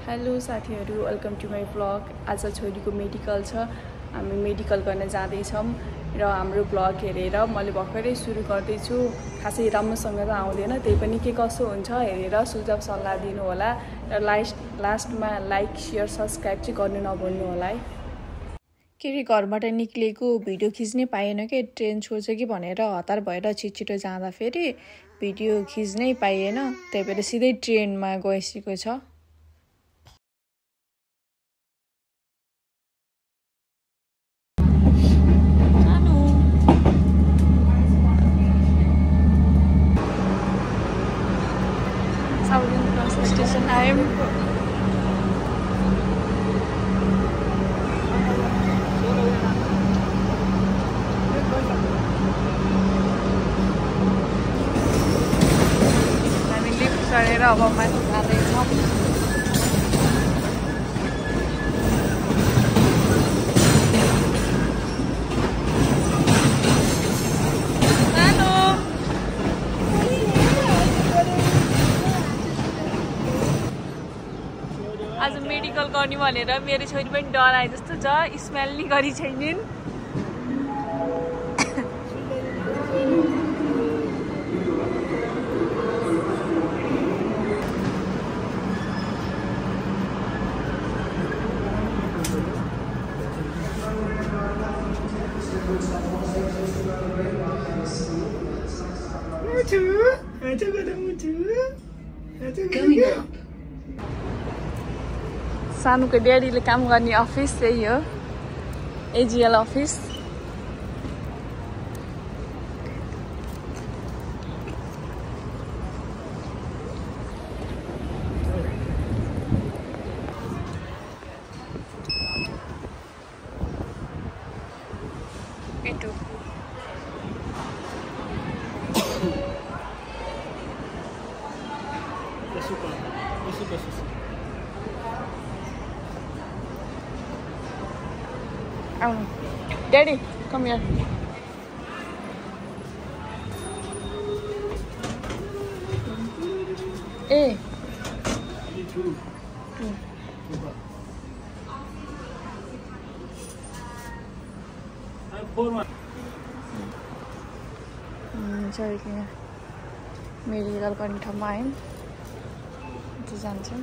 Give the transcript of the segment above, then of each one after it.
Hello साथीहरु, welcome to my blog. आज छोरीको मेडिकल छ। हामी मेडिकल गर्न जाँदैछौँ र हाम्रो ब्लग हेरेर मैले भर्खरै सुरु गर्दैछु। खासै राम्रोसँग त आउँदैन, त्यही पनि के कसो हुन्छ हेरेर सुझाव सल्लाह दिनु होला र लास्टमा लाइक शेयर सब्स्क्राइब चाहिँ गर्नु नभुल्नु होला है। के रे घरबाट निक्लेको भिडियो खिच्नै पाएन के ट्रेन छोड्छ कि भनेर हतार भएर छिटो जाँदा फेरि भिडियो खिच्नै पाइएन, त्यही भएर सिधै ट्रेनमा गइसकेको छ। Station time. हामी लिफ्ट चढेर अब माथि जाँदैछौँ। आज मेडिकल गर्ने भनेर मेरो छोरी पनि डराए जस्तो छ, स्मेल नि गरी छैनिन्। सानुको ड्याडीले काम गर्ने अफिस चाहिँ हो, एजिएल अफिस। पिटु Daddy, come here. A. Medical गर्ने ठाउँमा आयौँ, जान्छौँ।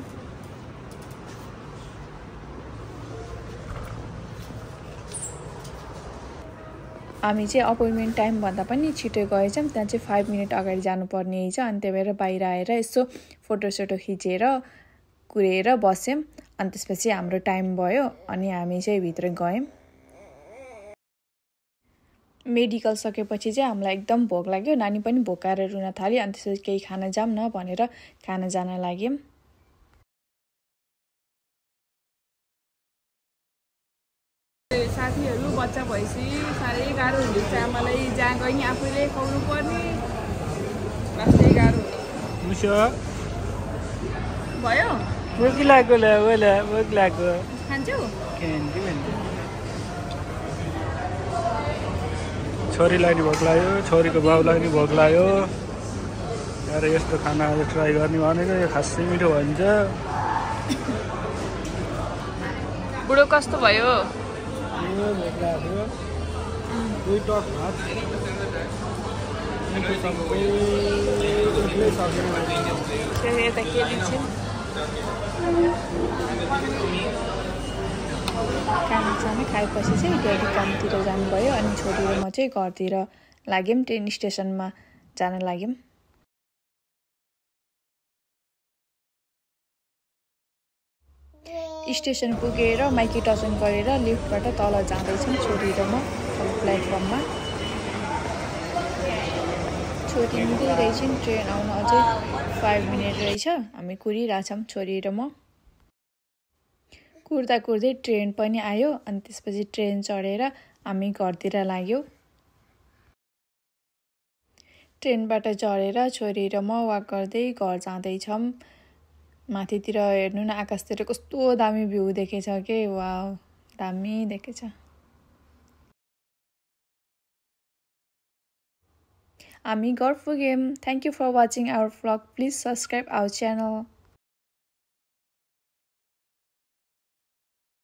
हामी चाहिँ अपोइन्टमेन्ट टाइम भन्दा पनि छिटो गएछौँ। त्यहाँ चाहिँ 5 मिनट अगाडि जानुपर्ने छ, अनि त्यही भएर बाहिर आएर यसो फोटोसोटो खिचेर कुरेर बस्यौँ। अनि त्यसपछि हाम्रो टाइम भयो अनि हामी चाहिँ भित्र गयौँ। मेडिकल सकेपछि चाहिँ हामीलाई एकदम भोक लाग्यो, नानी पनि भोकाएर रुन थाल्यो। अनि त्यसपछि केही खान जाऊँ न भनेर खान जान लाग्यौँ। साथीहरू बच्चा भएपछि साह्रै गाह्रो हुन्छ आमालाई, जहाँ गए नि आफैले खुवाउनु पर्ने, वास्तै गाह्रो भयो। भोक लाग्यो खान्छौ? छोरीलाई नि भोक लाग्यो, छोरीको बाउलाई नि भोक लाग्यो। र यस्तो खाना ट्राई गर्ने भनेको यो खासै मिठो भन्छ। बुढो कस्तो भयो? भोक लाग्यो। दुई टक भात यता के लिन्छ? खाना खाएपछि चाहिँ ड्याडी कामतिर जानुभयो, अनि छोरी र म चाहिँ घरतिर लाग्यौँ। ट्रेन स्टेसनमा जान लाग्यौँ। स्टेसन पुगेर माइकी टचन गरेर लिफ्टबाट तल जाँदैछौँ छोरी र म प्लेटफर्ममा। छोरी हिँड्दै रहेछौँ, ट्रेन आउन अझै 5 मिनट रहेछ। हामी कुरिरहेछौँ छोरी र म। कुर्दा कुर्दै ट्रेन पनि आयो, अनि त्यसपछि ट्रेन चढेर हामी घरतिर लाग्यौँ। ट्रेनबाट चढेर छोरी र म वाक गर्दै घर जाँदैछौँ। माथितिर हेर्नु न, आकाशतिर कस्तो दामी भ्यू देखेछ के, वाउ दामी देखेछ। हामी घर पुग्यौँ। Thank you for watching our vlog. Please subscribe our channel.